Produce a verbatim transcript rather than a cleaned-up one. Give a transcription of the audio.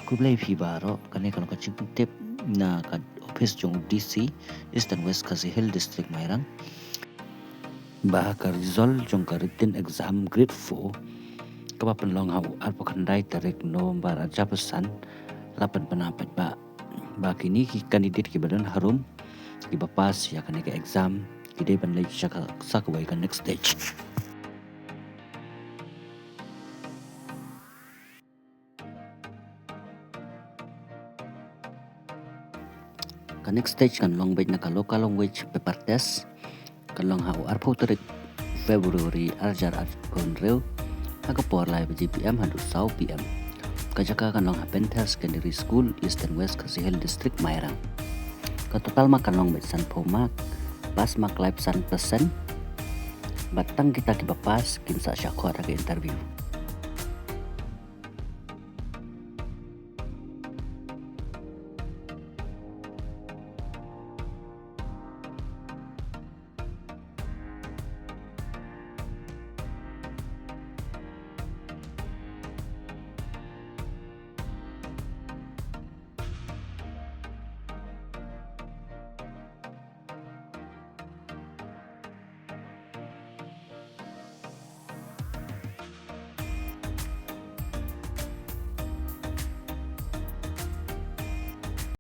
Khublei phi baroh, kane ka long ka jingpyntip na ka office jong u D C Eastern West Khasi Hills District Mairang, ba ka result jong ka written exam grade four kaba pynlong ha u arphew khyndai tarik November arhajar arphew san la pynbna paidbah, ba kine ki candidate kiba don harum kiba pass ïa kane ka exam ki dei ban leit sha ka, sa kawei ka next stage. Ka next stage kan long beit na ka local language paper test, kan long ha u arphew tarik February arhajar arphew hynriew, ha ka por lai baje P M haduh saw P M. Ka jaka kan long ha Panther Secondary School, Eastern West Khasi Hills District, Mairang. Ka total mark kan long beit sanphew mark, pass mark laiphew san percent. Bad tang kita kiba pass kin sa shah khot ha ka interview.